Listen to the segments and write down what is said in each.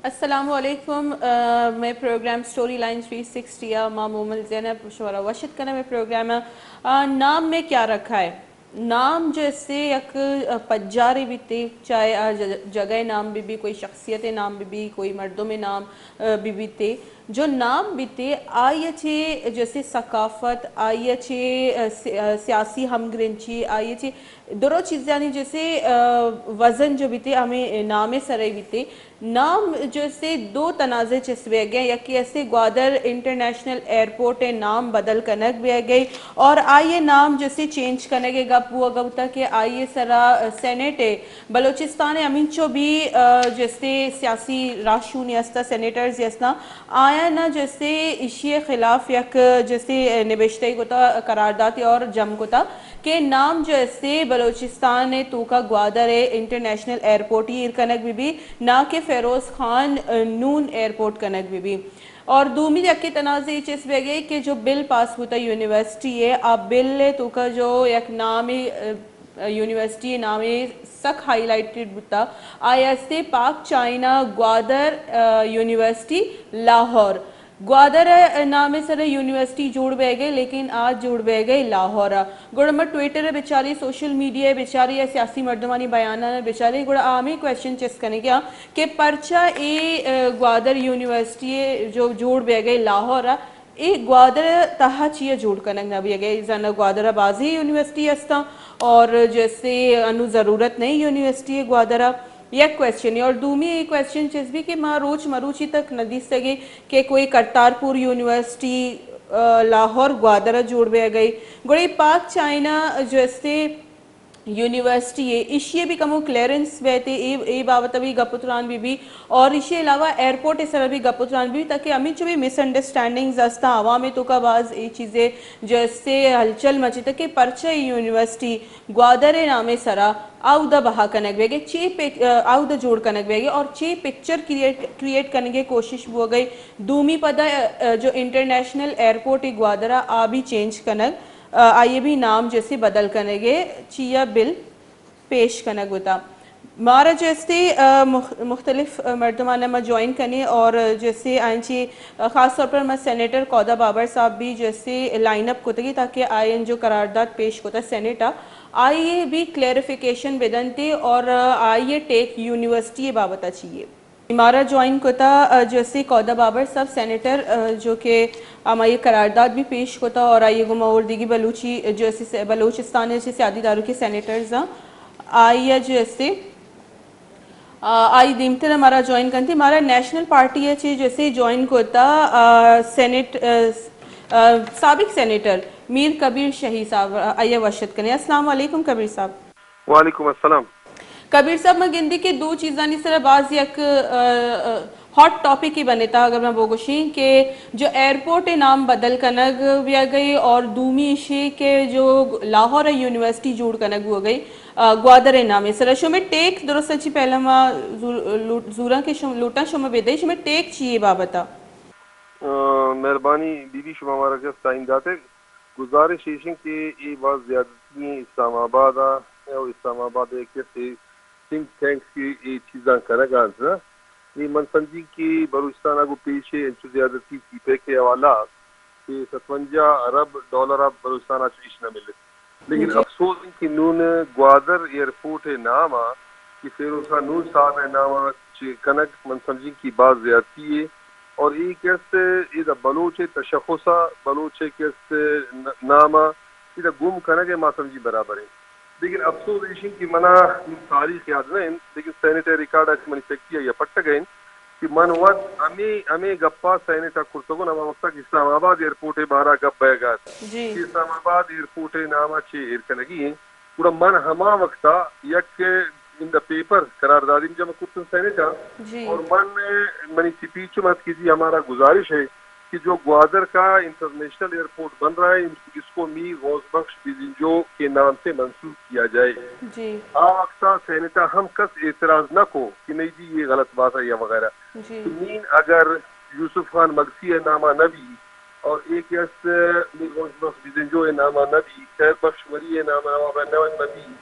السلام علیکم۔ آ، مئے program story line three sixty ءَ ما مومل زینب شمارا وش اتک کناں۔ مئے پروگرام ءَ، آ، نام میں کیا رکھا ہے؟ نام جیسے یک، آ، پجارے بیتے، چاہے آ ج-، جگہ نام بہ بی، کوئی شخصیت نام بہ بی، کوئی مردم نام، آ، بہ بیتے۔ جو نام بیتے، آئی چے جیسے ثقافت، آئی چے، آ، سی-، آ، سیاسی ہمگرنچی، آئی چے درو چیزانی جیسے، آ، وزن جو بیتے، ہمیں نام سرے بیتے۔ نام جیسے دو تنازع چست بیگ ءَ، یکے استے گوادر انٹرنیشنل ایئرپورٹ ءِ نام بدل کنگ بیگ ءَ اور آئی ءِ نام جیسے چینج کنگ ءِ گپ بوگ ءَ بوتا کہ آئی ءِ سرا سینیٹ ءِ بلوچستان ءِ ہمینچو بھی، آ، جیسے سیاسی راہشونے ہستا، سینیٹرز ہستا، آیاں نہ جیسے ایشی ءِ خلاف یک جیسے نبشتہ کتا، قرارداد اور جم کتا۔ کہ نام جو استے بلوچستان ءِ توکا گوادر ءِ انٹرنیشنل ایئرپورٹ ہی ایر کنگ بہ بی، نہ کہ فیروز خان، آ، نون ایئرپورٹ کنگ بہ بی۔ اور دومی یکے تنازع اے چست بیگ ءَ کہ جو بل پاس بوتا یونیورسٹی ءِ، آ بل ءِ توکا جو یک نامے، آ، یونیورسٹی ءِ نامے سک ہائی لائٹڈ بوتا، آ استے پاک چائنا گوادر، آ، یونیورسٹی لاہور۔ گوادر ءِ نام ءِ سر ءَ یونیورسٹی جوڑ بیگ ءَ، لیکن آ جوڑ بیگ ءَ لاہور ءَ۔ گڑا ما ٹویٹر ءَ بچاریں، سوشل میڈیا ءَ بچاریں یا سیاسی مردمانی بیاناں ءَ بچاریں، گڑا آ ہمے کوئسچن چست کنگ ءَ کہ پرچا اے، آ، گوادر یونیورسٹی ءِ جو جوڑ بیگ ءَ لاہور ءَ، اے گوادر ءِ تہا چیا جوڑ کنگ نہ بیگ ءَ؟ زاناں گوادر ءَ بازیں یونیورسٹی ہستاں اور جیسے انو ضرورت نہیں یونیورسٹی ءِ گوادر ءَ۔ یک کوئسچنے۔ اور دومی اے کوئسچن چیز بھی کہ ما روچ مروچی تک نہ دیستگیں کہ کوئی کرتارپور یونیورسٹی، آ، لاہور گوادر ءَ جوڑ بیگ ءَ۔ گڑا اے پاک چائنا جو استے یونیورسٹی ءِ، ایشی ءَ بھی کمو کلیئرنس بیت، اے، اے بابت ءَ بھی گپ و تران بہ بی۔ اور ایشی علاوہ ایئرپورٹ ءِ سر ءَ بھی گپ و تران بہ بی، تاکہ ہمینچو بھی مس انڈرسٹینڈنگز ہستاں عوام ءِ توکا، باز اے چیزے جو استے ہلچل مچیتہ کہ پرچہ اے یونیورسٹی گوادر ءِ نام ءِ سرا اودا بہا کنگ بیگ ءَ، چے پک-، آ، اودا جوڑ کنگ بیگ ءَ اور چے پکچر کریٹ، کریٹ کنگ ءِ کوشش بوگ ءَ۔ دومی پدا، آ، جو انٹرنیشنل ایئرپورٹ ءِ گوادر ءَ آ بھی چینج کنگ، آ، آئی ءِ بھی نام جیسے بدل کنگ ءِ چیا بل پیش کنگ بوتا۔ مارا جیسے، آ، مخ-، مختلف، آ، مردمان ما جوائن کنیں اور جیسے آئیں چی، آ، خاص طور پر ما سینیٹر کودا بابر صاحب بھی جیسے لائن اپ کتگی تاکہ آئین جو قرارداد پیش کتا سینیٹ ءَ، آئی ءِ بھی کلیئرفیکیشن بدنتے اور، آ، آئی ءِ ٹیک یونیورسٹی ءِ بابت ءَ چی اے۔ مارا جوائن کتا، آ، جیسے کودا بابر صاحب سینیٹر، آ، جو کہ ہمائی قرارداد بھی پیش کتا اور آئی گوما اور دیگی بلوچی، جیسے سے-، بلوچستان ءِ سیادی داروکیں سینیٹرز آں، آئی ءَ جیسے، آ، آئی دیمتر مارا جوائن کنتی، مارا نیشنل پارٹی ءَ چے جیسے جوائن کتا، آ، سینیٹ، آ، آ، سابق سینیٹر میر کبیر شہی صاحب، آ، آئی ءَ وش اتک کنیں۔ السلام علیکم کبیر صاحب۔ وعلیکم السلام۔ کبیر صاحب، من گندی کہ دو چیزانی سرا باز یک، آ، آ، ہاٹ ٹاپک ہی بنتا، اگر من بگوشیں کہ جو ایئرپورٹ ءِ نام بدل کنگ بیگ ءَ اور دومی ایشی کہ جو لاہور ءَ یونیورسٹی جوڑ کنگ بوگ ءَ، آ، گوادر ءِ نام ءِ سرا۔ شمے ٹیک درست چی پہلا ما زور-، لوٹ-، زوراں کہ شم-، لوٹاں شما بدے، شمے ٹیک چی اے بابت ءَ؟ آ، مہربانی بی بی، شما مارا جست ٹائم داتے۔ گزارش ایش انت کہ اے باز زیادتی ایں اسلام آباد ءَ، او اسلام آباد ءِ کسے تھنک ٹینکس کہ اے چیزاں کنگ ءَ انت نا۔ اے من سمجھی کہ بلوچستان ءَ گوں پیش ءَ انچو زیادتی سی پیک ءِ حوالہ ءَ کہ ستونجا ارب ڈالر ءَ بلوچستان ءَ چو ہچ نہ ملت۔ لیکن جی۔ افسوز انت کہ نون گوادر ایئرپورٹ ءِ نام ءَ کہ فیروز خان نون صاحب ءِ نام ءَ چہ کنگ من سمجھی کہ باز زیادتی ءِ اور اے کہ است ادا بلوچ ءِ تشخص ءَ، بلوچ ءِ کہ است ن-، نام ءَ ادا گم کنگ ءَ ما سمجھی برابر ایں۔ لیکن افسوز ایش انت کہ منا نوں تاریخ یاد نہ انت، لیکن سینیٹ ءِ ریکارڈ ءَ چہ منی سیکرٹری ءَ پٹگ ءَ انت کہ من وت ہمے، ہمے گپ ءَ سینیٹ ءَ کرتگ انت، ہما وقت ءَ کہ اسلام آباد ایئرپورٹ ءِ بارہ ءَ گپ بئیگ ءَ ات جی۔ کہ اسلام آباد ایئرپورٹ ءِ نام ءَ چے ایر کنگی انت۔ گڑا من ہما وقت ءَ یک ان دا پیپر قراردادی جمع کرتن سینیٹ ءَ جی۔ اور من منی سپیچ میں اتکی تھی، ہمارا گزارش ہے کہ جو گوادر کا انٹرنیشنل ایئرپورٹ بن رہا ہے، اس کو میر غوث بخش بزنجو کے نام سے منسوب کیا جائے۔ جی۔ آ وقتا سینیٹا ہم کس اعتراض نہ کو کہ نہیں جی یہ غلط بات ہے یا وغیرہ۔ جی۔ تو مین اگر یوسف خان مگسی ءِ نام ءَ نہ بی اور اے کہ است میر غوث بخش بزنجو ءِ نام ءَ نہ بی، خیر بخش ولی ءِ نام ءَ نواب ءِ نام ءَ نہ بی،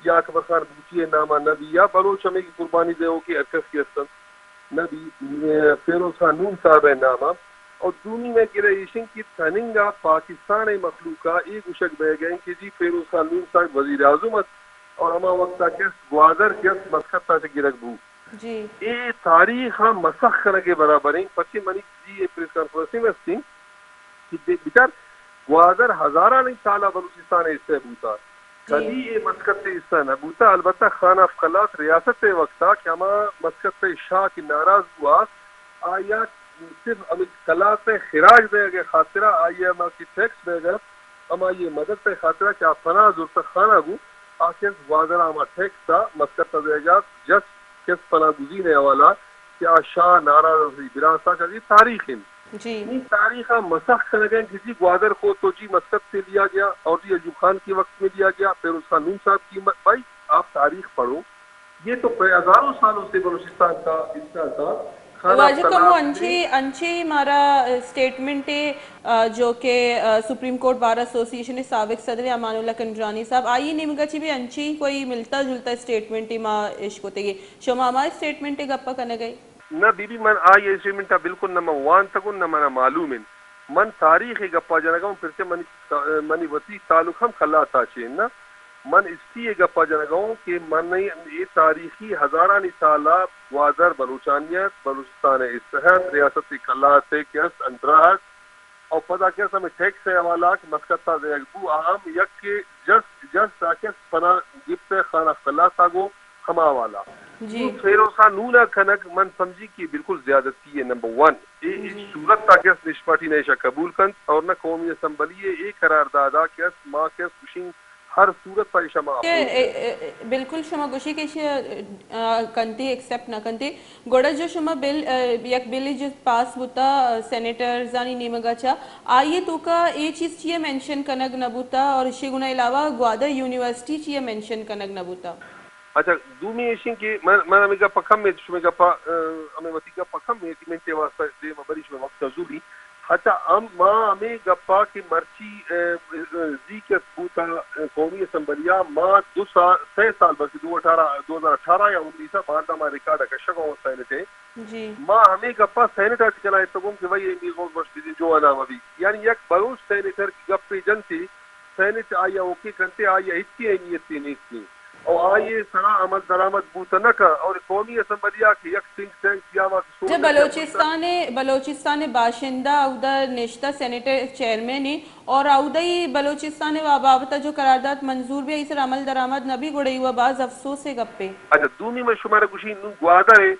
یا اکبر خان بگٹی ءِ نام ءَ نہ بی، یا بلوچ ہمے کہ قربانی دیوکیں ہر کس کہ است انت، نہ بی، اے، فیروز خان نون صاحب ءِ نام ءَ۔ اور دومی مئے گلہ ایش انت کہ تننگا پاکستان ءِ مخلوق ءَ اے گوشگ بئیگ ءَ انت کہ جی فیروز خان نون صاحب وزیر اعظم ات اور ہما وقت ءَ کہ است گوادر کہ است مسقط ءَ چہ گرگ بو۔ جی۔ اے تاریخ ءَ مسخ کنگ ءِ برابر انت، پرچے منی جی اے پریس کانفرنس ءَ است انت کہ بے-، بچار گوادر ہزارانی سال ءَ بلوچستان ءِ حصہ بوتا۔ جی۔ کدی اے مسقط ءِ حصہ نہ بوتا، البتہ خان آف قلات ریاست ءِ وقت ءَ کہ ہما مسقط ءِ شاہ کہ ناراض بوا، آئی ءَ صرف ہمے قلات ءِ خراج دئیگ ءِ خاطر ءَ آئی ءَ ہما کہ ٹیکس دئیگ ءَ ہمائی ءِ مدد ءِ خاطر ءَ کہ آ پناہ زرتہ خانہ گوں، آ کہ است گوادر ءَ ہما ٹیکس ءَ مسقط ءَ دئیگ ءَ جست کہ است پناہ گزین ءِ حوالہ کہ آ شاہ ناراض ات، براس ءَ کہ اے تاریخ انت۔ جی۔ نی تاریخ ءَ مسخ کنگ ءَ انت کہ جی گوادر کو تو جی مسقط سے لیا گیا اور جی ایوب خان کے وقت میں لیا گیا، فیروز خان نون صاحب کی م-، بھائی آپ تاریخ پڑھو، یہ تو کئی ہزاروں سالوں سے بلوچستان کا حصہ تھا۔ خان آف واجہ قلات کمو نے انچی، انچی مارا اسٹیٹمنٹ ءَ، آ، جو کہ، آ، سپریم کورٹ بار ایسوسی ایشن ءِ سابق صدر امان اللہ کنڈرانی صاحب، آئی ءِ نیمگ ءَ چی بھی انچی کوئی ملتا جلتا اسٹیٹمنٹ ءَ ما اش کتگی۔ شما ہما اسٹیٹمنٹ ءِ گپ ءَ کنگ ءَ ئے؟ نہ بی بی، من آئی ءِ اسٹیٹمنٹ ءَ بالکل نہ من وانتگ ءُ نہ منا معلوم انت۔ من تاریخ ءِ گپ ءَ جنگ ءَ اوں، پرچہ منی، منی وتی تعلق ہم قلات ءَ چہ انت نہ۔ من ہسٹری ءِ گپ ءَ جنگ ءَ اوں کہ من اے تاریخی ہزارانی سال ءَ گوادر بلوچانیت، بلوچستان ءِ حصہ ات، ریاست قلات ءِ کہ است انڈر ءَ ات، اور پدا کہ است ہمے ٹیکس ءِ حوالہ کہ مسقط ءَ دئیگ بو، آ ہم یک جست، جست ءَ کہ است پناہ گپت ءَ خان آف قلات ءَ گوں ہما حوالہ۔ جی۔ نوں فیروز خان نون ءَ کنگ من سمجھی کہ بالکل زیادتی ءِ نمبر ون۔ اے، اے جی۔ صورت ءَ کہ است نشہ پارٹی نہ ایشاں قبول کنت اور نہ قومی اسمبلی ءِ اے قرار داد ءَ کہ است ما کہ است گوشیں ہر صورت ءَ ایشاں ما کہ، اپوز اے، اے، اے، بالکل شما گوشی کہ ایشی، آ، کنتی، ایکسپٹ نہ کنتی۔ گڑا جو شما بل، آ، یک بلے جو پاس بوتا، آ، سینیٹرزانی نیمگ ءَ چہ، آئی ءِ توکا اے چیز چی ءَ مینشن کنگ نہ بوتا اور ایشی گنا علاوہ گوادر یونیورسٹی چی ءَ مینشن کنگ نہ بوتا؟ اچھا، دومی ایشیں کہ من، من ہمے گپ ءَ کم ایں، شمے گپ ءَ، آ، ہمے وتی گپ ءَ کم ایں، ایگریمنٹ ءِ واسطہ دیم ءَ بری شمے وقت ءَ زوری۔ اچھا، ہم، ما ہمے گپ ءَ کہ مرچی، آ، آ، زی کہ بوتا، آ، قومی اسمبلی ءَ ما دو سال، سئے سال بلکہ دو اٹھارہ، دو ہزار اٹھارہ یا انیس ءَ باندا ما ریکارڈ ءَ کشگ ءَ اوں سینیٹ ءِ۔ جی۔ ما ہمے گپ ءَ سینیٹ ءَ چہ چلائینتگ اوں کہ بھئی اے میرغوث بخش بزنجو ءِ نام ءَ بی۔ یعنی یک بلوچ سینیٹر کہ گپے جنتے، سینیٹ آئی ءَ اوکے کنتے، آئی ءَ ہچی اہمیتے نیستی۔ او آئی ءِ سرا عمل درآمد بوت نہ کن۔ اور قومی اسمبلی ءَ کہ یک تھنک ٹینک یا ما کہ جو سوچ بلوچستان ءِ، بلوچستان ءِ باشندہ اودا نشتہ سینیٹ ءِ چیئرمین ایں اور اودا ہی بلوچستان ءِ بابت ءَ جو قرارداد منظور بی، آئی سر عمل درآمد نہ بی، گڑا اے و باز افسوس ءِ گپے۔ اچھا، دومی من شمارا گوشی، نوں گوادر ءِ،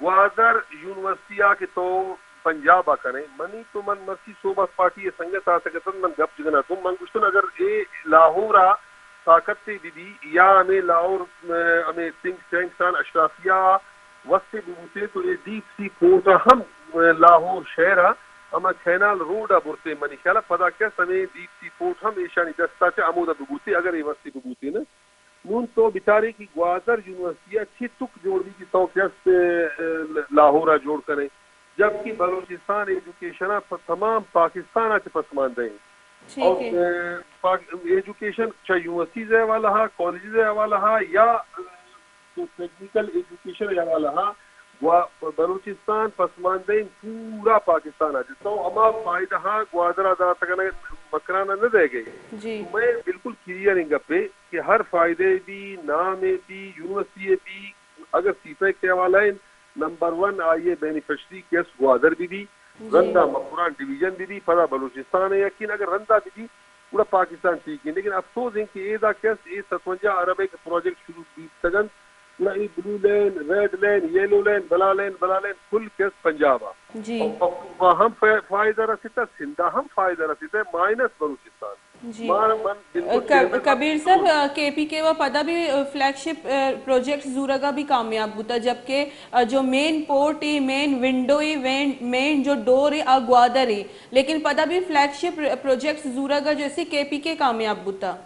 گوادر یونیورسٹی ءَ کہ تو پنجاب ءَ کن ئے۔ منی تو من مرچی صوبہ پارٹی ءِ سنگت آتگ اتنت، من گپ جنگ ءَ اتوں۔ من گوشتن اگر اے لاہور ءَ طاقتے بہ بی یا ہمے لاہور، م-، ہمے تھنک ٹینکس آن اشرافیہ ءَ وستے بہ بوتیں تو اے ڈیپ سی پورٹ ءَ ہم، م-، لاہور شہر ءَ ہما کینال روڈ ءَ برتیں منی خیال ءَ پدا کس ہمے ڈیپ سی پورٹ ہم ایشانی دست ءَ چہ ہمودا بہ بوتیں اگر اے وستے بہ بوتیں نا۔ نون تو بچارے کہ گوادر یونیورسٹی ءَ چی تک جوڑ بی کہ تو کہ است، اے، لاہور ءَ جوڑ کن ئے، جبکہ بلوچستان ایجوکیشن ءَ پ-، تمام پاکستان ءَ چہ پسماندہ ایں۔ ٹھیک اور، ہے۔ اے، پاک-، ایجوکیشن چاہے یونیورسٹیز ءِ حوالہ ءَ، کالجز ءِ حوالہ ءَ یا، اے، تو ٹیکنیکل ایجوکیشن ءِ حوالہ ءَ گوا-، بلوچستان پسماندہ ایں پورا پاکستان ءَ چہ۔ تو ہما فائدہ ہاں گوادر ءَ داتگ انت، مکران ءَ نہ دئیگ ءَ۔ جی۔ مئے بالکل کلیئر ایں گپے کہ ہر فائدہ بی، نام بی، یونیورسٹی بی، اگر سی پیک ءِ حوالہ ءَ نمبر ون آئی ءِ بینیفیشری کہ است گوادر بہ بی، جی۔ رندا مکران ڈویژن بہ بی، پدا بلوچستان ءِ یقین اگر رندا بہ بی، گڑا پاکستان ٹھیک ایں۔ لیکن افسوز ایں کہ اے دا کہ است اے ستونجا ارب ءِ کہ پروجیکٹ شروع بیتگ انت، گڑا اے بلو لین، ریڈ لین، یلو لین، بلا لین، بلا لین کل کہ است پنجاب ءَ۔ جی۔ اور پختونخوا ہم فا-، فائدہ رسیتہ، سندھ ءَ ہم فائدہ رسیتہ، مائنس بلوچستان۔ جی۔ ما من بالکل ک-، چیئرمین کبیر صاحب، آ، کے پی کے و پدا بھی، آ، فلیگ شپ، آ، پروجیکٹ زورگا بھی کامیاب بوتا، جبکہ، آ، جو مین پورٹ ہے، مین ونڈو ہے، وین-، مین جو ڈور ہے، آ گوادر ہے، لیکن پدا بھی فلیگ شپ پروجیکٹ زورگا جیسے کے پی کے کامیاب بوتا۔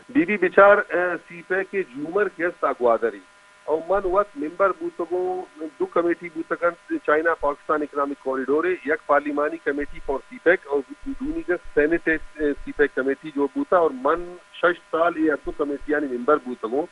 بی بی بچار، آ، سی پیک ءِ جومر کہ است آ گوادر ہے۔ او من وت ممبر بوتگوں، دو کمیٹی بوتگ انت، چائنا پاکستان اکنامک کوریڈور ءِ، یک پارلیمانی کمیٹی فار سی پیک اور دومی کہ سینیٹ ءِ سی پیک کمیٹی جو بوتا اور من شش سال اے ہر دو کمیٹیانی ممبر بوتگوں۔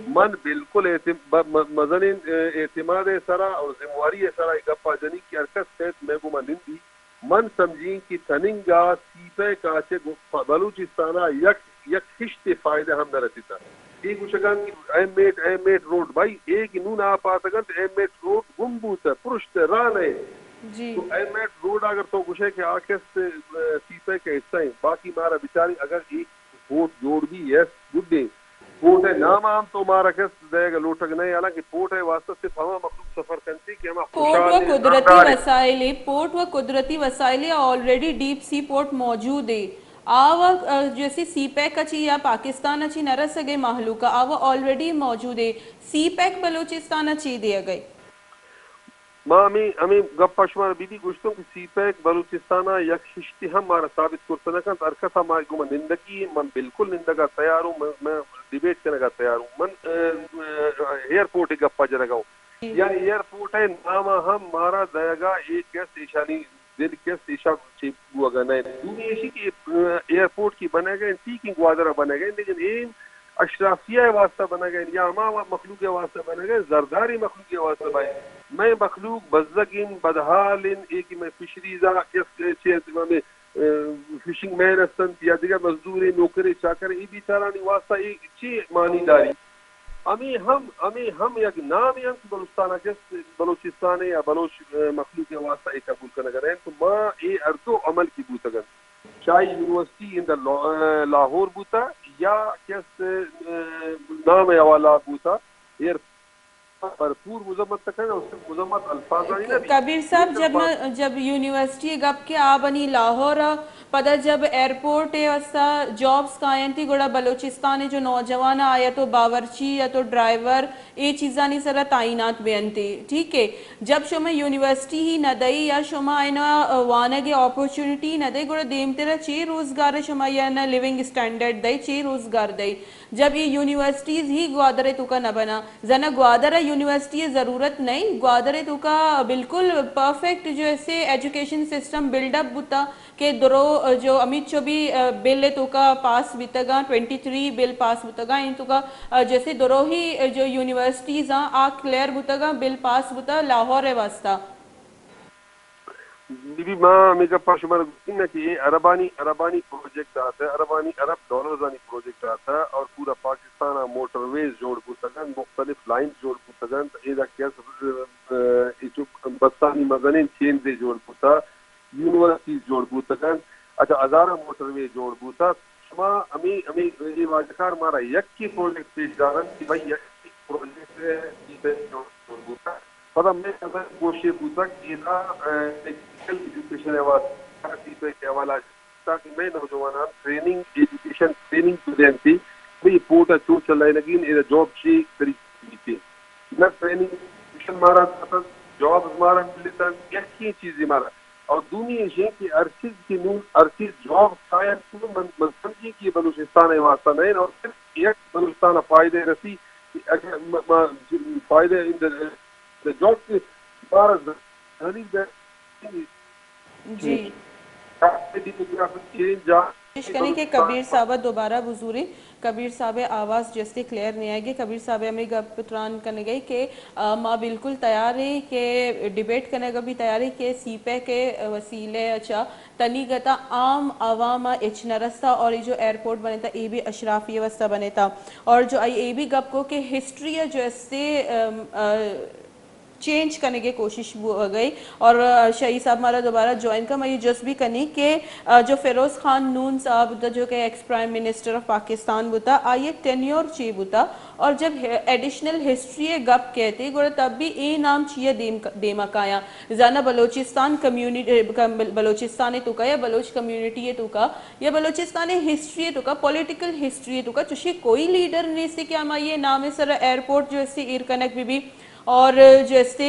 من بالکل اعتم-، ب-، م-، مزنیں، اه، اعتماد ءِ سرا اور ذمہ واری ءِ سرا اے گپ ءَ جنی کہ ہر کس کئیت مئے گوما نندی۔ من سمجھیں کہ تننگا سی پیک ءَ چہ گو-، بلوچستان ءَ یک، یک ہشتے فائدہ ہم نہ رسیتہ۔ اے گوشگ انت کہ M eight, M eight road, بھائی، اے کہ نون آپ آتگ انت، ایم ایٹ روڈ گم بوتہ، پرشتہ، راہ نہ انت۔ جی۔ تو ایم ایٹ روڈ اگر تو گوشے کہ آ کس، اه، سی پیک ءِ حصہ انت، باقی مارا بچاری اگر اے پورٹ جوڑ بی، یس، گڈ انت۔ پورٹ ءِ نام ءَ ہم تو مارا کس دئیگ ءَ لوٹگ نہ انت، حالانکہ پورٹ ءِ واستہ صرف ہما مخلوق سفر کنت کہ ہما پورٹ و خوشحال انت، قدرتی رنڈار انت۔ وسائل، پورٹ و قدرتی وسائل آلریڈی ڈیپ سی پورٹ موجود ہے۔ آ و، اه، جیسے سی پیک ءَ چی یا پاکستان ءَ چی نہ رسگ ءَ مہلوک ءَ، آ و آلریڈی موجود ہے۔ سی پیک بلوچستان ءَ چی دیگ ءَ؟ ما ہمے، ہمے گپ ءَ شمارا بی بی گوشتوں کہ سی پیک بلوچستان ءَ یک ہشتے ہم مارا ثابت کرت نہ کنت۔ ہر کس ءَ ما گوما نندگی، من بالکل نندگ ءَ تیار ہوں، من، من ڈیبیٹ کنگ ءَ تیار ہوں۔ من، اه، اه، ایئرپورٹ ءِ گپ ءَ جنگ ءَ ہوں۔ جی۔ یعنی ایئرپورٹ ءِ نام ءَ ہم مارا دئیگ ءَ اے کس ایشانی دل کس ایشاں چے بوگ ءَ نہ انت۔ دومی ایشی کہ، اه، ایئرپورٹ کہ بنگ ءَ انت، ٹھیک انت، گوادر ءَ بنگ ءَ انت، لیکن اے اشرافیہ ءِ واستہ بنگ ءَ انت یا ہما مخلوق ءِ واستہ بنگ ءَ انت، زرداری مخلوق ءِ واستہ بنگ ءَ انت۔ مئے مخلوق بزگ انت، بدحال انت، اے کہ مئے فشریز ءَ کس چے انت، مئے، اه، فشنگ مین ہست انت یا دگہ مزدورے، نوکرے، چاکرے، اے بیچارانی واستہ اے چے معنی داری؟ ہمے ہم، ہمے ہم یک نامے انت کہ بلوچستان ءَ کس، بلوچستان ءِ یا بلوچ، اه، مخلوق ءِ واستہ اے قبول کنگ ءَ نہ انت۔ تو ما اے ہر دو عمل کہ بوتگ انت، چاہے یونیورسٹی ان دا لا-، اه، لاہور بوتا یا کس، اه، نام ءِ حوالہ بوتا، ایر بھرپور مذمت کنگ ءَ، اور صرف مذمت الفاظانی نہ بی۔ کبیر صاحب، جب ما، جب یونیورسٹی ءِ گپ کہ آ بنی لاہور ءَ، پدا جب ایئرپورٹ ءِ واستہ جابز کاینتی، گڑا بلوچستان ءِ جو نوجوان آ، یا تو باورچی یا تو ڈرائیور، اے چیزانی سرا تعینات بینتی، ٹھیک ہے۔ جب شما یونیورسٹی ہی نہ دئی یا شما اینا، اه، وانگ ءِ اپورچونٹی نہ دئی، گڑا دیمترا چے روزگار شما یا نہ لیونگ اسٹینڈرڈ دئی، چے روزگار دئی؟ جب اے یونیورسٹیز ہی گوادر ءِ توکا نہ بنا، زانا گوادر ءَ یونیورسٹی ءِ ضرورت نہیں، گوادر ءِ توکا بالکل پرفیکٹ جو ایسے ایجوکیشن سسٹم بلڈ اپ بوتا کہ درو جو امیت چو بھی، اه، بل ءِ توکا پاس بیتگاں، ٹوئنٹی تھری بل پاس بوتگاں، ان توکا، اه، جیسے درو ہی جو یونیورسٹیز آں، آ کلیئر بوتگاں، بل پاس بوتا لاہور ءِ واسطہ۔ بی بی، ما ہمے گپ ءَ شمارا گوشتگ کہ اے عربانی، عربانی پروجیکٹ آتہ، عربانی، عرب ڈالرزانی پروجیکٹ آتہ اور پورا پاکستان ءَ موٹر ویز جوڑ بوتگ انت، مختلف لائنز جوڑ بوتگ انت، ادا کہ است، اه، اے چو بسانی مزنیں چینزے جوڑ بوتہ، یونیورسٹیز جوڑ بوتگ انت، اچھا ہزاراں موٹر وے جوڑ بوتہ۔ شما ہمے، ہمے اے واجکار مارا یکے پروجیکٹ پیش دارنت کہ بھئی یک پروجیکٹ ءِ جوڑ بوتگ۔ پدا مئے نظر گوشے بوتگ کہ ادا، اه، ٹیکنیکل ایجوکیشن ءِ واستہ سی پیک ءِ حوالہ تاکہ مئے نوجوانان ٹریننگ، ایجوکیشن ٹریننگ بدینتی، بھئی پورٹ ءَ چون چلائینگی انت، ادا جاب چی طریقہ بیتی۔ نہ ٹریننگ ایجوکیشن مارا داتگ، جابز مارا ملتگ، یکیں چیزے مارا۔ اور دومی ایش انت کہ ہر چیز کہ نون ہر چیز جاب کاینت، من، من سمجھی کہ بلوچستان ءِ واستہ نہ انت اور صرف یک بلوچستان ءَ فائدہ رسی کہ اگر م-، م-، فائدہ ان دا، دا جاب کہ مارا ز-، ذلیل دے۔ جی۔ ڈیموگرافک چینج آ۔ کوشش کنیں کہ کبیر صاحب دوبارہ بزوریں۔ کبیر صاحب ءِ آواز جستے کلیئر نہیں آئے گی۔ کبیر صاحب ہمیں گپ تران کنگئی کہ، آ، ما بالکل تیار ہیں کہ ڈیبیٹ کنگ ءَ بھی تیار ہیں کہ سی پیک ءِ وسیلے چا تنیگتا عام عوام ءَ ہچ نہ رستا اور اے جو ایئرپورٹ بنتا اے بھی اشرافی واسطہ بنتا اور جو آئی اے بھی گپ کو کہ ہسٹری ءَ جو استے، ام، آ، چینج کنگ ءِ کوشش بوگ ءَ اور، آ، شہید صاحب مارا دوبارہ جوائن کا، ما یہ جست بھی کنی کہ، آ، جو فیروز خان نون صاحب بوتا جو کہ ex prime minister of Pakistan بوتا، آئی ءِ ٹینیور چی بوتا اور جب ایڈیشنل ہسٹری ءِ گپ کئیت گڑا تب بھی اے نام چی ءَ دیم، دیما کایاں؟ زانا بلوچستان کمیونٹی، بلوچستان ءِ توکا یا بلوچ کمیونٹی ءِ توکا یا بلوچستان ءِ ہسٹری ءِ توکا، پولیٹیکل ہسٹری ءِ توکا چوشیں کوئی لیڈر نیست کہ ہمائی ءِ نام ءِ سر ایئرپورٹ جو استے ایر کنگ بہ بی۔ اور جو استے،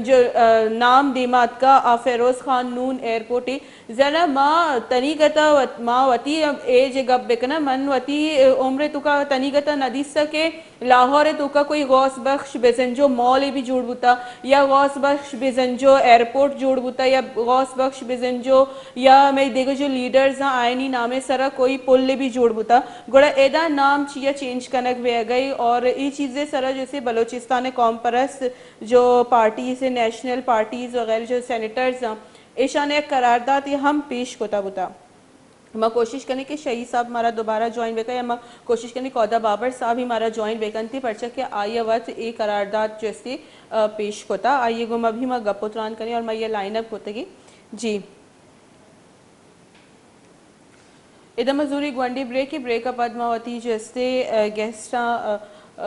جو، آ، نام دیما اتکا آ فیروز خان نون ایئرپورٹ ءِ، زنا ما تنیگتا وت-، ما وتی ایج گپ بکناں، من وتی عمر توکا تنیگتا ندیستا کہ لاہور توکا کوئی غوث بخش بزنجو مال بھی جوڑ بوتا، یا غوث بخش بزنجو ایئرپورٹ جوڑ بوتا، یا غوث بخش بزنجو یا مئے دیگہ جو لیڈرز آں آئینی نامے سرا کوئی پل بھی جوڑ بوتا۔ گڑا ادا نام چیا چینج کنگ بہ گئی اور ای چیزے سرا جیسے بلوچستان قوم پرست جو پارٹیز، نیشنل پارٹیز وغیرہ جو سینیٹرز آں، ایشان یک قراردادے ہم پیش کتا بوتا۔ ما کوشش کنیں کہ شہید صاحب مارا دوبارہ جوائن بکن، یا ما کوشش کنیں کہ عہدہ بابر صاحب ہی مارا جوائن بکنتی، پرچہ کہ آئی وت اے قرارداد جو استی، آ، پیش کتا، آئی گو ما بھی ما گپ و تران کنیں اور ما یہ لائن اپ کتگی۔ جی۔ ادا ما زوری گونڈی بریک، بریک ء پد ما وتی جو استے، آ، گیسٹاں، آ،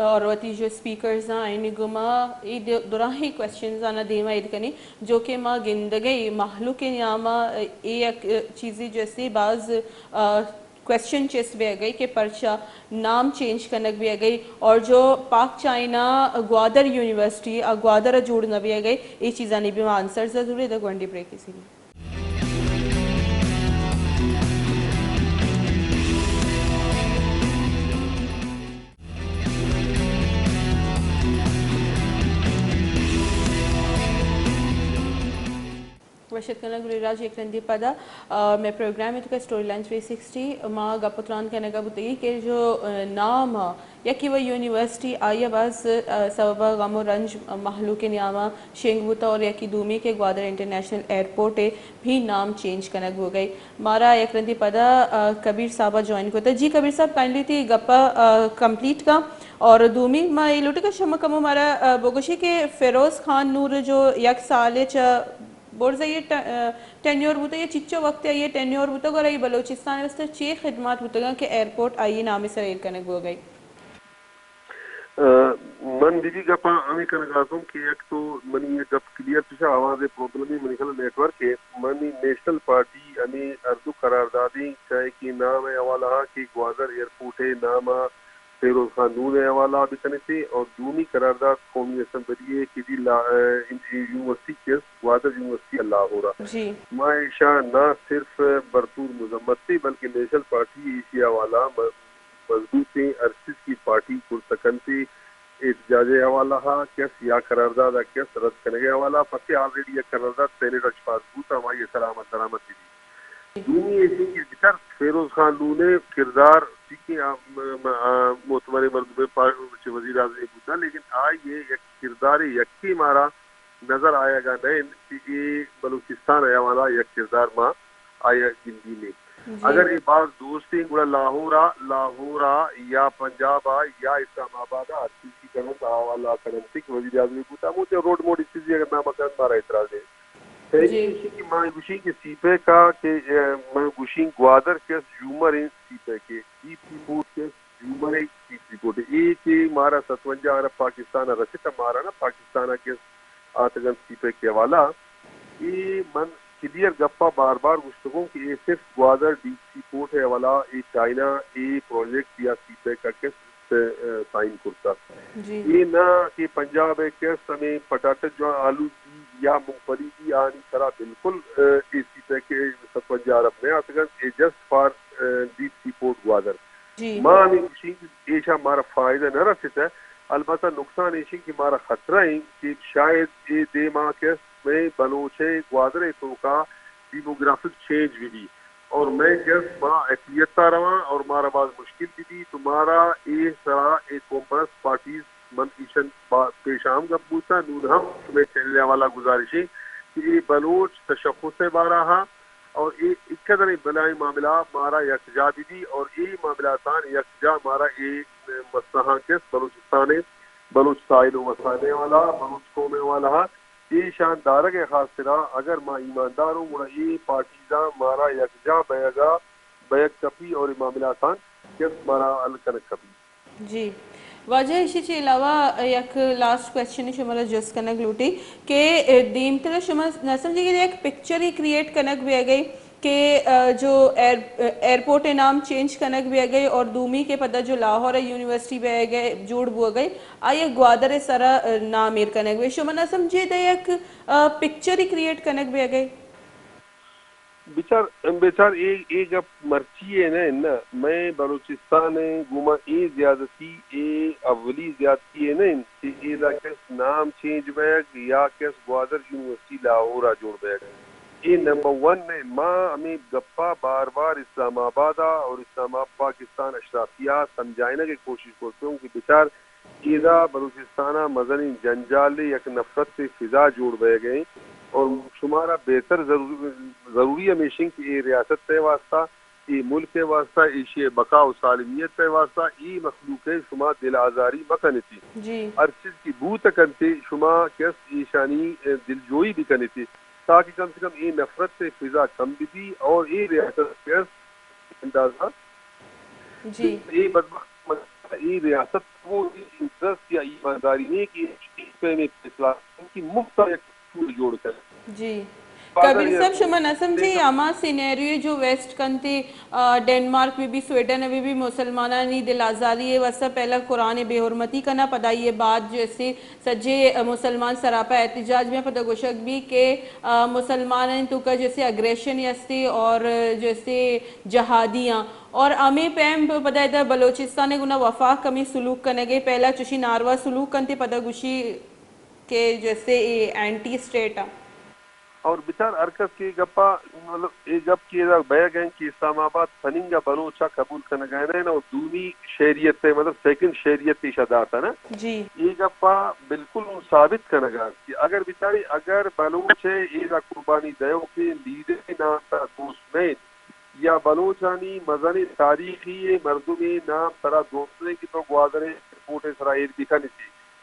اور وتی جو اسپیکرز آں، آئینی گما اے د-، دراہیں کوئسچنز آنا دیما ایر کنیں، جو کہ ما گندگئی مہلوک نیاما، آ، اے یک، آ، چیزی جو استے باز، آ، کوئسچن چست بہ گئی کہ پرچا نام چینج کنگ بہ گئی اور جو پاک چائنا گوادر یونیورسٹی آ گوادر جوڑ نہ بہ گئی، اے چیزانی بھی ما آنسرز ضروری دا گونڈی بریک اسی۔ وش اتک کنگ گلیں راج یک رندی پدا، آ، مئے پروگرام ء توکا اسٹوری لائن تھری سکسٹی ما گپ و تران کنگا بوتگی کہ جو، آ، نام یکی و یونیورسٹی آئی ء باز، آ، سبب غم و رنج مہلوک نیاما شنگ بوتا اور یکی دومی کہ گوادر انٹرنیشنل ایئرپورٹ ء بھی نام چینج کنگ بوگئی۔ مارا یک رندی پدا، آ، کبیر صاحب ء جوائن کتا۔ جی کبیر صاحب، کائنڈلی تی گپ ء، آ، کمپلیٹ کا۔ اور دومی ما اے لوٹے کہ شما کمو مارا، آ، بگوشی کہ فیروز خان نور جو یک سال چہ برز ء یہ ٹ-، آ، ٹینیور بوتا، یہ چچو وقت ء یہ ٹینیور بوتا، گڑا یہ بلوچستان ء واستہ چے خدمات بوتگاں کہ ایئرپورٹ آئی نام سر ایر کنگ بوگئی؟ آ، من بی بی گپاں ہمیں کنگ آتوں کہ یک تو منی یہ گپ کلیئر چشا آواز پرابلم ہے، منی خیال نیٹ ورک ہے۔ منی نیشنل پارٹی ہمیں اردو قرار دادیں، چاہے کہ نام ہے حوالہ ہا کہ گوادر ایئرپورٹ ہے، نام آ فیروز خان نور ہے حوالہ بکنتے اور دومی قرارداد قومی اسمبلی ہے کہ دی لا-، آ، یونیورسٹی کیس گوادر یونیورسٹی ء لاہور ء۔ جی۔ ما ایشاں نہ صرف بھرپور مذمت تے بلکہ نیشنل پارٹی ایشی ء حوالہ م-، مضبوطیں ہر چیز کی پارٹی کرت کنت ء احتجاج ء حوالہ ء کس یا قرارداد ء کس رد کنگ ء حوالہ ء پرچہ آلریڈی یک قرارداد سینیٹ اچ پاس بوت ہمائی ء سلامت سلامت بی۔ دومی ایشی کہ بچار فیروز خان نون ء کردار چیکیں آ، م-، م-، آ، معتبریں مردمے پا-، چہ وزیر اعظم بوتا لیکن آئی ء یک کردار یکے مارا نظر آیگ ء نہ انت کہ اے بلوچستان ء حوالہ یک کردار ما آئی ء گندی نے۔ جی۔ اگر اے باز دوست انت گڑا لاہور ء، لاہور ء یا پنجاب ء یا اسلام آباد ء ہر چیزی کننت آ حوالہ کننت کہ وزیر اعظم بوتا موچ روڈ موڈ چیزی اگر نام کننت مارا اعتراض ہے۔ پہلی جی۔ ایشی کہ ما گوشیں کہ سی پیک ء کہ، اے، ما گوشیں گوادر کس جومر انت سی پیک ء، ڈیپ سی پورٹ کس جومر ء ڈیپ سی پورٹ ء۔ اے کہ مارا ستونجا ارب پاکستان ء رسیت ء مارا نا پاکستان ء کس آتگنت سی پیک ء حوالہ۔ اے من کلیئر گپا بار بار گوشتگوں کہ اے صرف گوادر ڈیپ سی پورٹ ء حوالہ اے چائنا اے پروجیکٹ یا سی پیک ء کس ء سائن کرتگ۔ جی۔ اے نہ کہ پنجاب ء کس ہمیں پٹاٹہ جو آلو دی یا مونگ پھلی دی آنی سرا بالکل، ء، اے سی پیک ء ستونجا ارب نہ آتگ انت، اے جسٹ فار، ء، ڈیپ سی پورٹ گوادر۔ جی۔ ما ہمیں گوشیں کہ ایشا مارا فائدہ نہ رسیت ء، البتہ نقصان ایشیں کہ مارا خطرہ ایں کہ شاید اے دیما کس میں بلوچ ء گوادر ء توکا ڈیموگرافک چینج بہ بی۔ اور مئے گس ما اقلیت ء رواں اور مارا باز مشکل بہ بی تو مارا اے سرا اے قوم پرست پارٹیز من ایشن با-، پیش ہم گپ بوتا نون ہم شمئے چینل ء حوالہ گزارشیں کہ اے بلوچ تشخص ء بارہ ء اور اے اکدریں بلاہیں معاملہ مارا یکجا بہ بی اور اے معاملاتان یکجا مارا اے مسئلہاں کس بلوچستان ء بلوچ ساحل و وسائل ء حوالہ بلوچ قوم ء حوالہ ایشان دارگ ء خاطرا اگر ما ایماندار اوں گڑا اے پارٹیزاں مارا یکجا بئیگا بئیگ کپی اور اے معاملاتان کس مارا حل کنگ کپی۔ جی۔ واجہ ایشی چہ علاوہ یک لاسٹ کوئسچن شمارا جست کنگ لوٹی کہ دیمترا شما نہ سمجھے کہ یک پکچر ہی کریئیٹ کنگ بیگئی کہ، آ، جو ایئر-، ایئرپورٹ ء نام چینج کنگ بیگ ء اور دومی کہ پدا جو لاہور ء یونیورسٹی بیگ ء جوڑ بوگ ء آئی ء گوادر ء سرا، آ، نام ایر کنگ بیگ۔ شما نہ سمجھے دے یک، آ، پکچر ہی کریئیٹ کنگ بیگ ء؟ بچار، بچار، اے، اے گپ مرچی ءِ نہ انت، نہ۔ مئے بلوچستان ءِ گوما اے زیادتی، اے اولی زیادتی ءِ نہ انت کہ ادا کس نام چینج بئیگ یا کس گوادر یونیورسٹی لاہور ءَ جوڑ بئیگ۔ اے نمبر ون ءِ۔ ما ہمے گپ ءَ بار بار اسلام آباد ءَ اور اسلام آباد پاکستان اشرافیہ ءَ سمجھائینگ ءِ کوشش کرتوں کہ بچار، ادا بلوچستان ءَ مزنیں جنجالے، یک نفرت ءِ فضا جوڑ بئیگ ءَ انت اور شمارا بہتر ضرور-، ضروری ہمیش انت کہ اے ریاست ءِ واسطہ، اے ملک ءِ واسطہ، ایشی ءِ بقا و سالمیت ءِ واسطہ اے مخلوق ءِ شما دل آزاری مہ کن ات۔ جی۔ ہر چیز کہ بوت کنت، شما کس ایشانی دلجوئی بہ کن ات تاکہ کم سے کم اے نفرت ءِ فضا کم بہ بی اور اے ریاست کس اندازہ جی۔ اے بدبخت مسئلہ، اے ریاست کو اے انٹرسٹ یا ایمانداری نہیں کہ اس پیمیں فیصلہ کی مفت یک سکول جوڑ کر۔ جی۔ کبیر صاحب، شما نہ سمجھے، ہما سینیریو جو ویسٹ کنتے، آ، ڈنمارک بہ بی، سویڈن بہ بی، مسلمانانی دل آزاری ءِ واسطہ پہلا قرآن ءِ بے حرمتی کنا، پدا یہ بعد جو ایسے سجے مسلمان سراپا احتجاج میں پدا گوشگ بی کہ، آ، مسلمانانی توکا جو ایسے اگریشن استے اور جو ایسے جہادیاں اور ہمے پیم پدا ادا بلوچستان ءِ گنا وفاق ہمے سلوک کنگ ءَ، پہلا چوشی ناروا سلوک کنتے، پدا گوشی کہ جیسے اے اینٹی اسٹیٹ آ۔ اور بچار ہر کس کہ گپا، مطلب، اے گپ کہ ادا بیگ ہیں کہ اسلام آباد سننگ ءَ بلوچ ءَ قبول کنگ ءَ نہ اور دومی شہریت ءِ، مطلب، سیکنڈ شہریت ایشا داتا نا۔ جی۔ اے گپا بالکل اوں ثابت کنگ ءَ کہ اگر بچارے، اگر بلوچ ءِ ادا قربانی دیوکیں لیڈر ءِ نام تا دوست نہ یا بلوچانی مزنیں تاریخی ءِ مردمے نام ترا دوست نہ کہ تو گوادر ءِ ایئرپورٹ ءِ سرا ایر بہ کن ات۔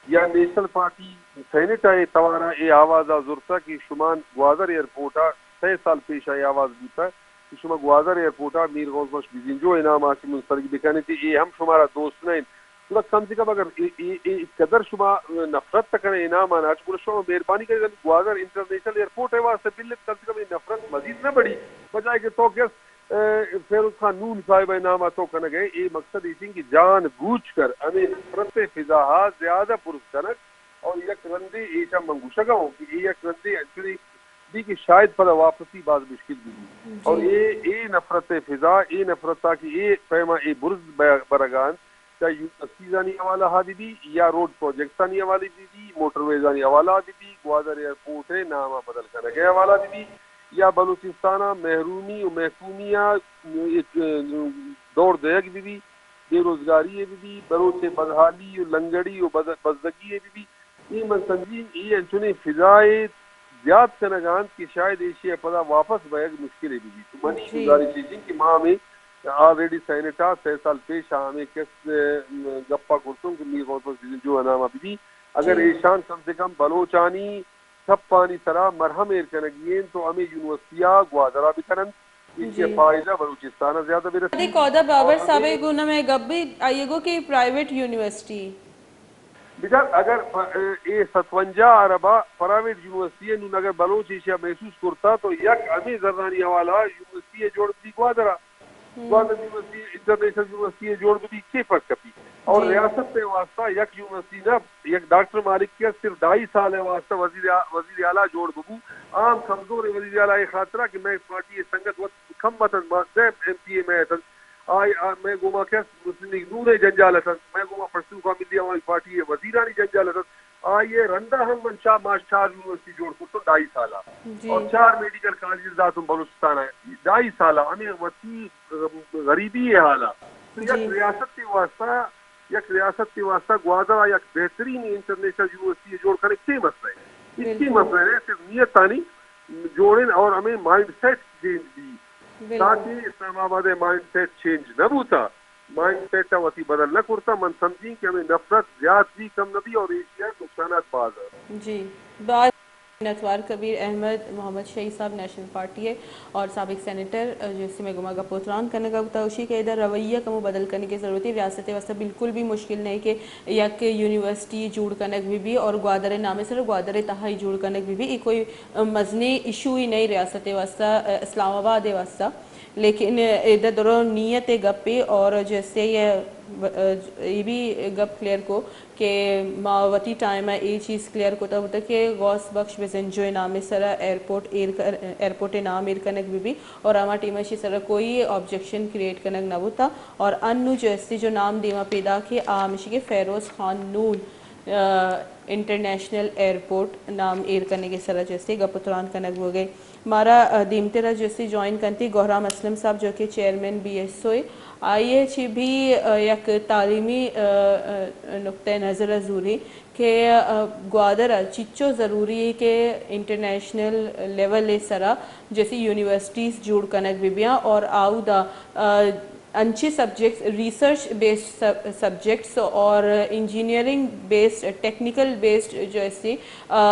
یا نیشنل پارٹی سینیٹ ءَ اے توار ءَ اے آواز ءَ زرتگ کہ شما گوادر ایئرپورٹ ءَ سئے سال پیش ءَ اے آواز بوتگ کہ شما گوادر ایئرپورٹ ءَ میر غوث بخش بزنجو ءِ نام ءَ چہ منسلک بہ کن ات، اے ہم شمارا دوست نہ انت۔ گڑا کم سے کم اگر اے، اے، اے قدر شما نفرت کنئے اے نام ءَ ناچ، گڑا شما مہربانی کنئے گوادر انٹرنیشنل ایئرپورٹ ءِ واستہ بل ات، کم سے کم اے نفرت مزید نہ بڑی، بجائے کہ تو کس، اے، فیروز خان نون صاحب ءِ نام ءَ تو کنگ ءَ ئے۔ اے مقصد ایش انت کہ جان بوجھ کر ہمے نفرت ءِ فضا ءَ زیادہ برز کنگ اور یک رندے ایشاں من گوشگ ءَ اوں کہ اے یک رندے انچنی بی کہ شاید پدا واپسی باز مشکل بہ بی۔ جی۔ اور اے، اے نفرت ءِ فضا، اے نفرت ءَ کہ اے پیما اے برز ب-، برگ ءَ انت، چاہے یونیورسٹیزانی حوالہ ءَ بہ بی یا روڈ پروجیکٹسانی حوالہ بہ بی، موٹر ویزانی حوالہ ءَ بہ بی، گوادر ایئرپورٹ ءِ نام ءَ بدل کنگ ءِ حوالہ بہ بی، یا بلوچستان ءَ محرومی و محکومی ءَ یک دور دیگ بہ بی، بے روزگاری ءَ بہ بی، بلوچ ءِ بدحالی و لنگڑی و بد-، بزگی ءَ بہ بی، اے من سمجھیں اے انچنیں فضائے زیات کنگ ءَ انت کہ شاید ایشی ءَ پدا واپس بئیگ مشکل ءَ بہ بیت۔ تو منی جی۔ گزارش ایش انت کہ ما ہمے آلریڈی سینیٹ ءَ سئے سال پیش ءَ ہمے کس، ءَ، گپ ءَ کرتوں کہ میر غوث بخش بزنجو ءِ نام ءَ بہ بی۔ اگر جی۔ ایشان کم سے کم بلوچانی ٹپانی سرا مرہم ایر کنگی انت تو ہمے یونیورسٹی ءَ گوادر ءَ بہ کن انت۔ ایشی ءِ جی۔ فائدہ بلوچستان ءَ زیادہ بہ رسیت۔ دے کودہ بابر اور صاحب ہمے ءِ گوں نہ مئے گپ بیت، آئی ءَ گوں کہ پرائیویٹ یونیورسٹی بچار، اگر پ-، اے ستونجا ارب ءَ پرائیویٹ یونیورسٹی ءَ نون اگر بلوچ ایشی ءَ محسوس کرتا تو یک ہمے زرانی حوالہ ءَ یونیورسٹی ءَ جوڑ بی گوادر ءَ۔ ہم۔ گوادر یونیورسٹی، انٹرنیشنل یونیورسٹی ءَ جوڑ بی، چے فرق کپی؟ اور جی۔ ریاست ءِ واسطہ یک یونیورسٹی نہ، یک ڈاکٹر مالک ءَ صرف ڈھائی سال ءِ واسطہ وزیر، وزیر اعلیٰ جوڑ ببو۔ عام کمزور وزیر اعلیٰ ءِ خاطرہ کہ مئے پارٹی ءِ سنگت وت کم اتنت، ما دہ ایم پی اے مئے اتنت۔ آئی، آ، مئے گوما کس مسلم لیگ نون ءِ جنجال اتنت، مئے گوما پشتونخوا ملی عوامی پارٹی ءِ وزیرانی جنجال اتنت۔ آئی ءَ رندا ہم من چا-، ما چار یونیورسٹی جوڑ کرتوں ڈھائی سال ءَ۔ جی۔ اور چار میڈیکل کالجز داتوں بلوچستان ءَ ڈھائی سال ءَ۔ ہمے وتی غریبی ءِ حال ءَ۔ تو یک جی۔ ریاست ءِ واسطہ، یک ریاست ءِ واسطہ گوادر ءَ یک بہترین انٹرنیشنل یونیورسٹی جوڑ کنگ چے مسئلہ ہے؟ اس کی بالکل۔ مسئلہ ہے صرف نیتانی جوڑن اور ہمیں مائنڈ سیٹ چینج بی۔ بالکل۔ تاکہ اسلام آباد ءِ مائنڈ سیٹ چینج نہ بوتا، مائنڈ سیٹ ءَ وتی بدل نہ کرتا، من سمجھیں کہ ہمیں نفرت زیات بی کم نہ بی اور ایشی ءَ نقصانات باز ہیں۔ جی، باز منتوار کبیر احمد محمد شہید صاحب نیشنل پارٹی ءِ اور سابق سینیٹر، جو سے میں گما گپ و تران کنگا بوتا، اشی کہ ادھر رویہ کمو بدل کرنے کی ضرورت ہے۔ ریاست ءِ واسطہ بالکل بھی مشکل نہیں کہ یک یونیورسٹی جوڑ کنگ بہ بی اور گوادر ءِ نام ءِ سر گوادر ءِ تہا ہی جوڑ کنگ بہ بی، اے کوئی مزنیں ایشو ہی نہیں ریاست ءِ واسطہ، اسلام آباد ءِ واسطہ۔ لیکن ادا درو نیت ءِ گپے اور جیسے یہ، اے بھی گپ کلیئر کو کہ ما وتی ٹائم ءَ اے چیز کلیئر کتا بوتا کہ غوث بخش بزنجو ءِ نام ءِ سرا ایئرپورٹ ایر کر، ایئرپورٹ ءِ نام ایر کنگ بہ بی اور ہما ٹیم ءَ اشی سرا کوئی آبجیکشن کریٹ کنگ نہ بوتا اور انو جیسے جو نام دیما پیداک اے آ ہمیشی کہ فیروز خان نون، آ، انٹرنیشنل ایئرپورٹ نام ایر کنگ ءِ سرا جیسے گپ و تران کنگ بوگئے۔ مارا، آ، دیمترا جیسے جوائن کنتی گوہرام اسلم صاحب جو کہ چیئرمین بی ایس او اے، آئی ءَ چی بھی، آ، یک تعلیمی، آ، آ، نقطہ نظر ءَ زوری کہ، آ، گوادر ءَ چچو ضروری اے کہ انٹرنیشنل لیول ءِ سرا جیسے یونیورسٹیز جوڑ کنگ بہ بیاں اور آودا، آ، انچیں سبجیکٹس، ریسرچ بیسڈ سب-، سبجیکٹس اور انجینئرنگ بیسڈ، ٹیکنیکل بیسڈ جو استی، آ،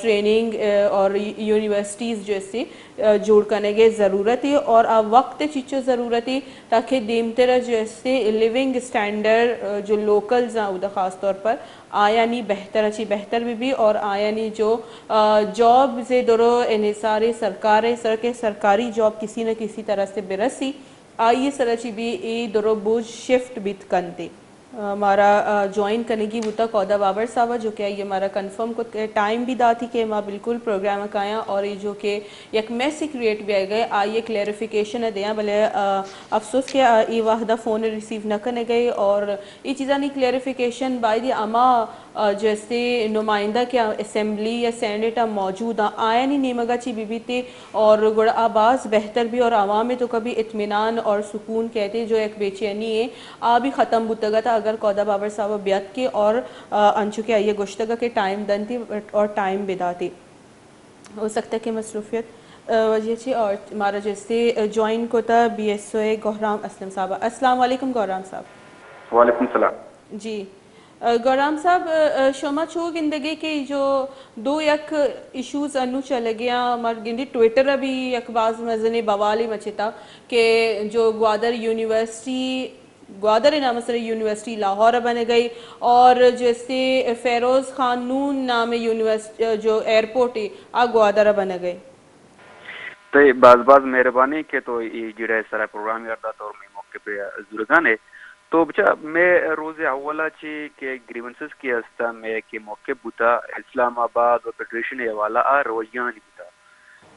ٹریننگ، آ، اور یونیورسٹیز جو استی، آ، جوڑ کنگ ءِ ضرورت اے اور آ وقت چچو ضرورت اے تاکہ دیمترا جو استی لیونگ اسٹینڈرڈ، آ، جو لوکلز ہیں اودا خاص طور پر آیانی بہتر اچی بہتر بہ بی اور آیانی جو، آ، جابز ءِ درو انحصار اے سرکار ءِ سر کہ سرکاری جاب کسی نہ کسی طرح سے برسی۔ آئی ءِ سرا چی بی اے درو بوجھ شفٹ بیت کنت۔ آ، مارا، آ، جوائن کنگی بوتا کودا بابر صاحب ءَ جو کہ آئی ءَ مارا کنفرم کت کہ ٹائم بھی داتی کہ ما بالکل پروگرام ءَ کایاں اور اے جو کہ یک میس کریٹ بیائے گئے آئی ءِ کلیئریفیکیشن ءَ دیاں، بلے، آ، افسوس کہ، آ، اے وہدا فون ریسیو نہ کنگ ءَ اور اے چیزانی کلیئریفیکیشن باید اے ہما آ، جیسے نمائندہ کہ اسمبلی یا سینیٹ ءَ موجود آں، آیانی نیمگا چی بہ بیتے اور گڑا آ باز بہتر بی اور عوام ءِ توکا بھی اطمینان اور سکون کہتے جو یک بے چینی اے، آ بھی ختم بوتگ ات۔ اگر کودا بابر صاحب بیات کے اور، آ، انچو کہ آئی ءَ گوشتگ کہ ٹائم دنتی اور ٹائم بداتے۔ ہو سکتا ہے کہ مصروفیت، آ، وجہ چی اور مارا جیسے، آ، جوائن کوتا بی ایس او اے گوہرام اسلم صاحب۔ السلام علیکم گوہرام صاحب۔ وعلیکم السلام۔ جی۔ گوہرام صاحب، شما چو گندگے کہ جو دو یک ایشوز انو چلگیاں، مر گندی ٹویٹر ءَ بھی یک باز مزنے بوالے مچتا کہ جو گوادر یونیورسٹی، گوادر نام سر یونیورسٹی لاہور بنگئی اور جیسے فیروز خان نون نام یونیورسٹی جو ایئرپورٹ آ گوادر بنگئی۔ تئی باز باز مہربانی کہ تو اے جیڑہ سرا پروگرام یار دات اور مئے موقع پہ زورگانے۔ تو بچا مئے روز اولا چی کہ گریونسز کہ ہستا مئے کہ موقع بوتا اسلام آباد و فیڈریشن حوالہ آ رویانی بوتا۔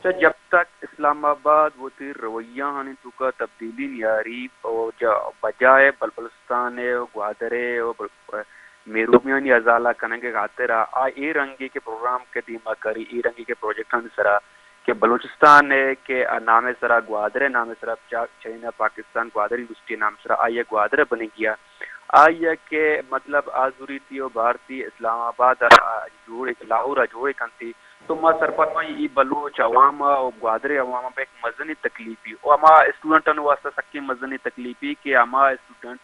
چا جب تک اسلام آباد وتی رویانی توکا تبدیلی نیاری و جا بجائے بلبلستان و گوادر و بل-، میرومیانی ازالہ کنگ خاطر آ، آ اے رنگی کہ پروگرام کہ دیما کری، اے رنگی کہ پروجیکٹانی سرا کہ بلوچستان ء کہ نام ء سرا گوادر ء نام ء سرا چا-، چائنا پاکستان گوادر یونیورسٹی ء نام ء سرا آئی ء گوادر ء بنگی ء آئی ء کہ مطلب آ زوریتی و بھارتی اسلام آباد ء جوڑ لاہور ء جوڑ کنتی تو ما سرپد باں اے بلوچ عوام ء و گوادر ء عوام ء یک مزنیں تکلیفی و ہما اسٹوڈنٹانی واسطہ سکیں مزنیں تکلیفی کہ ہما اسٹوڈنٹ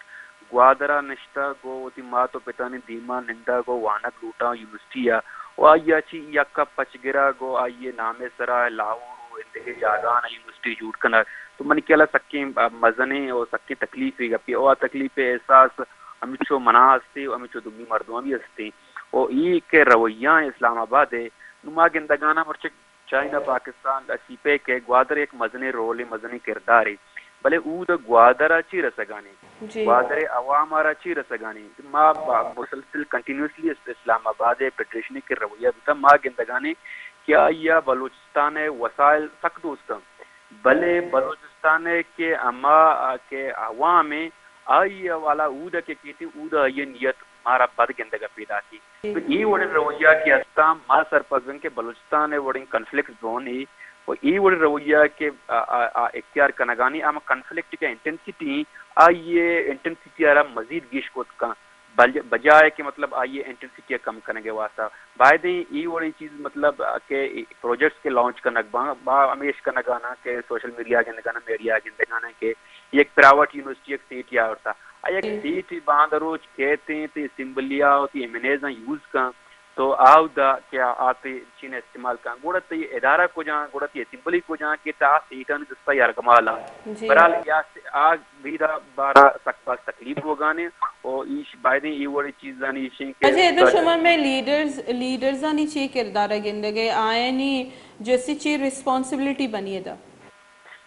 گوادر ء نشتگ و وتی مات و پتانی دیما نندگ و وانگ لوٹاں یونیورسٹی ء و آئی ء چہ یک ء پچ گرگ و آئی ء نام ء سرا لاہور و ایندگہ جاگہاں یونیورسٹی جوڑ کنگ تو منی خیال ء سکیں مزنیں و سکیں تکلیفے گپے و آ تکلیف ء احساس ہمینچو منا ہستے و ہمینچو دومی مردماں بھی ہستے و اے کہ رویہ اسلام آباد ء نوں ما گندگاناں مرچی چائنا پاکستان ء سی پیک ء گوادر یک مزنیں رولے، مزنیں کردارے، بلے اود ء گوادر ء چی رسگانے؟ جی۔ گوادر ء عوام ء را چی رسگانے؟ ما با-، مسلسل کنٹینیوسلی اس-، اسلام آباد ء فیڈریشن ء کہ رویہ بوتا، ما گندگانے کہ آئی ء بلوچستان ء وسائل سک دوست انت، بلے بلوچستان ء کہ ہما کہ عوام ء آئی ء والا اود ء کہ کیتی، اود ء آئی ء نیت مارا بد گندگ ء پیداکی۔ تو اے وڑیں رویہ کہ ہستاں، ما سرپد ایں کہ بلوچستان ء وڑیں کنفلکٹ زون ء و اے وڑیں رویہ کہ آ، آ، آ اختیار کنگانی ہم کنفلکٹ کہ انٹینسٹی ایں، آئی ء انٹینسٹی ء را مزید گیش کت کن، بل-، بجائے کہ مطلب آئی ء انٹینسٹی ء کم کنگ ء واسطہ باید ایں اے وڑیں چیز مطلب کہ پروجیکٹس کہ لانچ کنگ باں، با ہمیش کنگانا کہ سوشل میڈیا گندگانا، میڈیا گندگانا کہ یک پرائیویٹ یونیورسٹی یک سیٹ یا آورتا۔ آ یک سیٹ باند روچ کیت انت، اسمبلی ء وتی ایم این ایز یوز کن، تو آودا کہ آ تئی چین استعمال کن، گڑا تئی ادارہ کجا، گڑا تئی اسمبلی کجا کہ تا سیٹانی دستا یرغمال انت۔ جی۔ بہرحال یا س-، آ بیدا بارا سک باز تکلیف بوگانے و ایش بایدیں اے وڑی چیزانی ایشیں کہ اچھا، ادا شما میں لیڈرز، لیڈرزانی چی کردار گندگے، آیانی جیسی چی ریسپانسبلٹی بنی ادا؟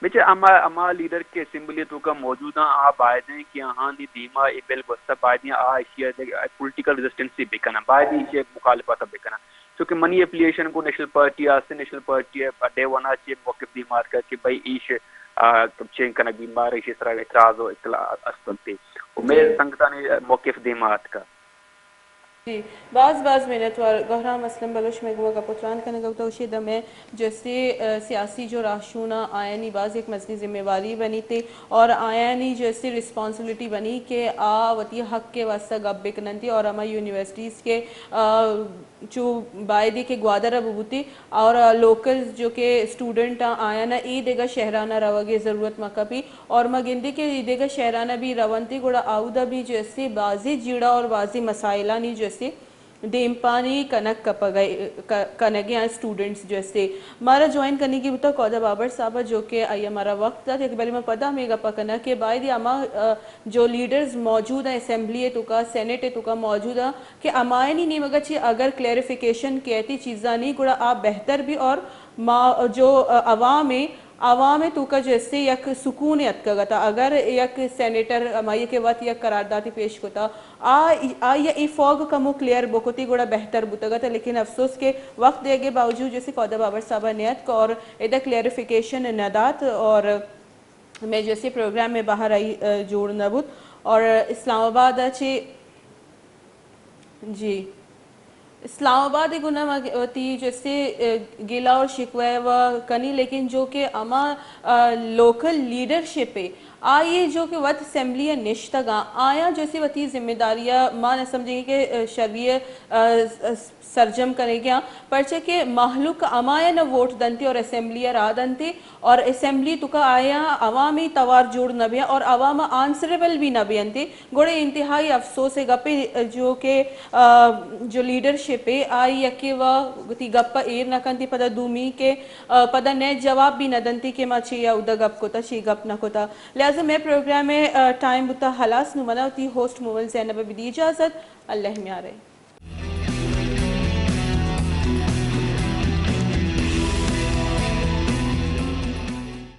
بچے ہما، ہما لیڈر کہ اسمبلی توکا موجود ہیں، آ باید ہیں کہ آہانی دیما اے بل گوستا باید ہیں، آ ایشی پولیٹیکل ریزسٹنس بکنن، باید ہیں ایشی مخالفت بکنن۔ چونکہ منی اپلیکیشن کو نیشنل پارٹی آستے، نیشنل پارٹی اڈے ونا چے موقف دیما آتکا کہ بھئی ایش، آ، چین کنگ بیمار، ایشی سرا اعتراض و اطلاع استنتے۔ و مئے سنگتانی موقف دیما آتکا۔ جی، باز باز منتوار گوہرام اسلم بلوچ، مئے گوما گپ و تران کنگا بوتا، گوشی دمے جستے، آ، سیاسی جو راہشونا آیانی باز یک مزنی ذمہ واری بنیتے اور آیانی جستے ریسپانسبلٹی بنی کہ آ وتی حق کے واسطہ گپ بکننتی اور ہما یونیورسٹیز کے، آ، چو بایدے کہ گوادر ء ببوتی اور لوکل جو کہ اسٹوڈنٹ آں آیانا اے دگہ شہرانا روگے ضرورت مہ کپی اور ما گندی کہ اے دگہ شہرانا بھی رونتی گڑا آودا بھی جو استے بازی جیڑا اور بازی مسائلانی جو استے دیمپانی کنگ کپگ ء، ک-، کنگے آں اسٹوڈنٹس جو استے۔ مارا جوائن کنگی بوتا کودا بابر صاحب جو کہ آئی مارا وقت دات، یک بلے ما پدا ہمیں گپا کنا کہ باید ہما، آ، جو لیڈرز موجود ہیں اسمبلی توکا، سینیٹ توکا موجود ہیں، کہ ہمایانی نیمگا چی اگر کلیئرفیکیشن کیتی چیزانی گڑا آ بہتر بھی اور ما جو عوام ہے، عوام توکا جیسے یک سکون اتکگتا۔ اگر یک سینیٹر ہمائی کہ وت یک قراردادی پیش کتا، آ، آئی ای فوگ کمو کلیئر بکتی گڑا بہتر بوتگتا، لیکن افسوس کہ وقت دیگے باوجود جیسے کودا بابر صاحبہ نیت اور ادا کلیئرفیکیشن ندات اور میں جیسے پروگرام میں باہر آئی، آ، جوڑ نہ بوت اور اسلام آباد چی جی۔ اسلام آباد ء گنا ما وتی جیسے، آ، گلہ اور شکوہ و کنی، لیکن جو کہ ہما، آ، لوکل لیڈرشپ ہے، آئی جو کہ وت اسمبلی ء نشتگاں، آیاں جیسے وتی ذمہ داری ء ما نہ سمجھیں کہ، آ، شری ء، آ، س-، سرجم کنگیاں، پرچہ کہ مہلوک ہمایاں ووٹ دنتی اور اسمبلی ء راہ دنتی، اور اسمبلی توکا آیاں عوامی توار جوڑ نہ بیاں اور عوام آنسریبل بھی نہ بینتی، گڑا انتہائی افسوس ء گپے جو کہ، آ، جو لیڈرشپ ہے آئی یکے و وتی گپ ء ایر نہ کنتی، پدا دومی کہ، آ، پدا نئے جواب بھی نہ دنتی کہ ما چی اودا گپ کتا، چی گپ نہ کتا۔ لہذا مئے پروگرام ء، آ، ٹائم بوتا ہلاس، نو منا وتی ہوسٹ مومل زینب ء بدی اجازت، اللہ میارے۔